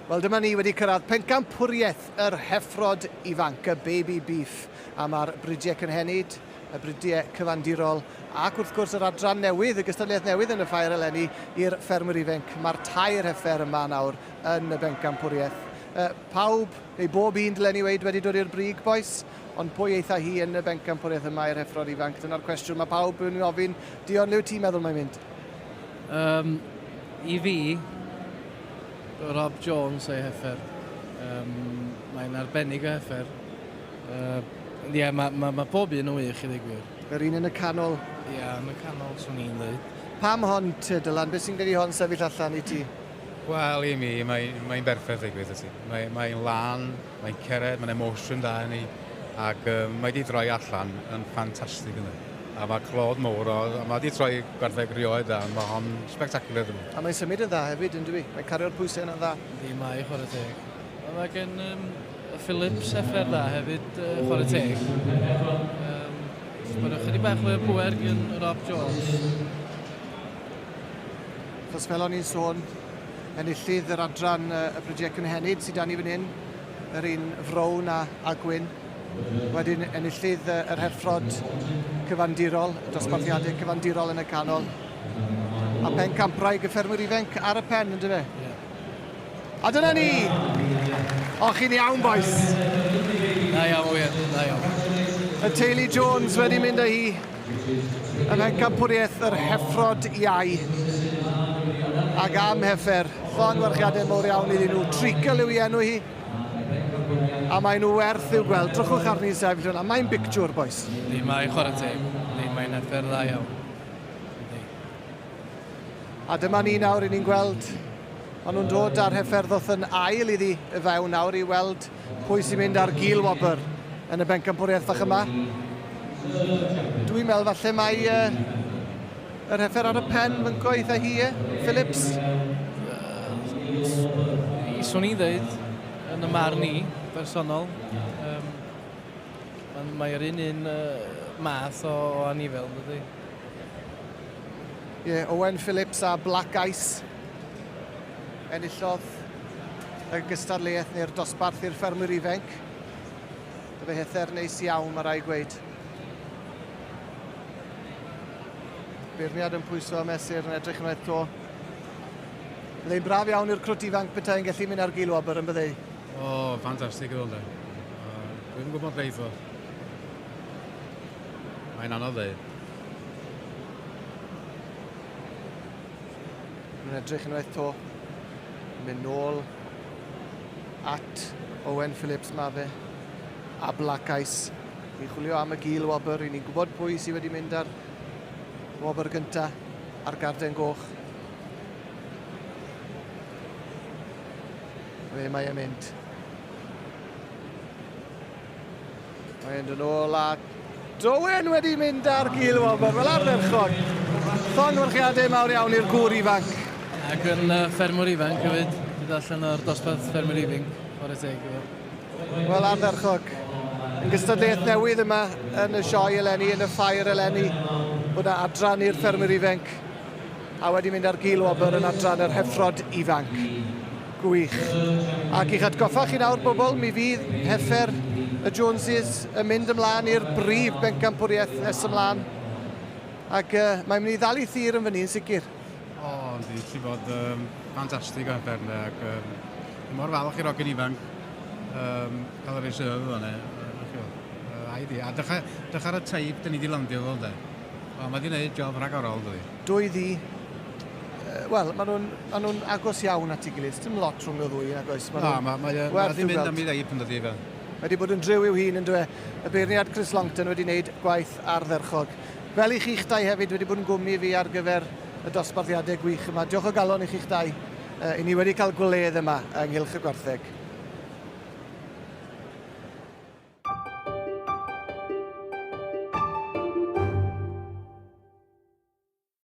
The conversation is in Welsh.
Wel dyma ni wedi cyrraedd pencampwriaeth yr heffrod ifanc, y baby beef, a mae'r bridiau cynhenid, y bridiau cyfandirol, ac wrth gwrs yr adran newydd, y gystadleuaeth newydd yn y ffair eleni i'r ffermwyr ifanc. Mae'r tair heffer yma nawr yn y bencampwriaeth. Uh, pawb, neu bob un dylen ni weid, wedi dod i'r brig, bois, ond pwy eitha hi yn y bencampwriaeth yma i'r heffrod ifanc? Dyna'r cwestiwn mae pawb yn ofyn. Dion, le wyt ti'n meddwl mae'n mynd? Um, I fi, Rob Jones o'i heffer. Um, mae'n arbennig o heffer. Ie, uh, yeah, mae ma, ma pob un yn wych i ddweud gwir. Yr un yn y canol? Ie, yeah, yn y canol, swn i'n dweud. Pam hon te, Dylan? Beth sy'n gwneud i hon sefyll allan i ti? Wel, i mi, mae'n mae berffaith i gweud ti. Mae'n mae lân, mae'n cered, mae'n emosiwn da yn ei, ac um, mae di droi allan yn ffantastig yna. A mae clod mowr o, a mae di troi gwartheg rioed dda, mae hon spectacular dwi'n A mae'n symud yn dda hefyd, yn dwi? Mae'n cario'r pwysau yna'n dda. Yndi, mae, chwarae teg. A mae gen um, Phillips heffer dda hefyd, uh, chwarae teg. Um, Mae'n ychydig bach fwy o bwer gen Rob Jones. Achos fel o'n i'n sôn, enillydd yr adran uh, y Brydiau Cynhenid sydd dan ni fan hyn, yr un frown a, a gwyn. Wedyn enillydd yr heffrod cyfandirol, y dosbarthiadau cyfandirol yn y canol. A pen campraig y ffermwyr ifanc ar y pen, ynddo fe? Yeah. A dyna ni! O, chi'n iawn, boys. Da iawn, wir. Da iawn. Y teulu Jones wedi mynd â hi ym mhencampwriaeth yr heffrod iau. Ac am heffer, llongyfarchiadau mowr iawn iddyn nhw. Treacle yw ei enw hi. A maen nhw werth i'w gweld. Drychwch arni'n sefyll yna. Mae'n bictiwr, boys. Yndi, mae'n chwarae teg. Yndi, mae'n heffer dda iawn. Yndi. A dyma ni nawr, i ni'n gweld, maen nhw'n dod â'r heffer ddoth yn ail iddi y fewn nawr i weld pwy sy'n mynd ar gil wobr yn y bencampwriaeth fach yma. Dwi'n meddwl falle mai uh, yr heffer ar y pen fynco eitha hi, e? Phillips? Uh, swn i'n dweud, yn y marn i, bersonol, um, mae'r un un uh, math o, o anifel, dydy? Ie, yeah, Owen Phillips a Black Ice enillodd y gystadleuaeth neu'r dosbarth i'r ffermwyr ifanc. Dyfa hether neis iawn, mae rai gweud. Beirniad yn pwyso a mesur yn edrych unwaith to. Byddai'n braf iawn i'r crwt ifanc petai'n gallu mynd ar gil wobr yn byddai. O, oh, ffantastig yn ôl Dwi'n gwybod ble iddo. Mae'n anodd dweud. Mae'n edrych unwaith to. Mynd nôl at Owen Phillips ma fe a Black Ice. I chwilio am y gil wobr, i ni'n gwybod pwy sydd wedi mynd ar wobr gynta ar garden goch. Fe mae e'n mynd. Mae'n dod nôl a Owen wedi mynd ar gil wobr fel ardderchog. Llongyfarchiadau mawr iawn i'r gŵr ifanc. Ac yn uh, ffermwr ifanc hefyd, dod allan o'r dosbarth ffermwr ifanc, chwarae teg iddo. Wel, ardderchog. Yn gystadleuaeth newydd yma yn y sioe eleni, yn y ffair eleni, bod yna adran i'r ffermwyr ifanc a wedi mynd ar gil wobr yn adran yr heffrod ifanc. Gwych. Ac i'ch atgoffa chi nawr, bobl, mi fydd heffer y Joneses yn mynd ymlaen i'r brif bencampwriaeth nes ymlaen. Ac uh, mae'n mynd i ddal i thir yn fyny yn sicr. O, oh, yndi, ti fod um, ffantastig o heffer yna, ac um, mor falch i'r ogyn ifanc um, cael yr reserve yna. Uh, a iddi, a dechrau, dechrau ar y teip, dyn ni wedi landio fo, ynde. Wel, mae wedi gwneud job rhagorol, dydi. Dwy ddi, wel, maen nhw'n ma nhw agos iawn at ei gilydd. Dim lot rhwng y ddwy, nag oes? Na, mae ma, ma, ma wedi mynd am ei ddeip yn dydi fe. Mae wedi bod yn driw i'w hun yn dwe. Y beirniad Chris Longton wedi wneud gwaith ardderchog. Fel i chi'ch dau hefyd wedi bod yn gwmni fi ar gyfer y dosbarthiadau gwych yma. Diolch o galon i chi'ch dau. Uh, I ni wedi cael gwledd yma ynghylch y gwartheg.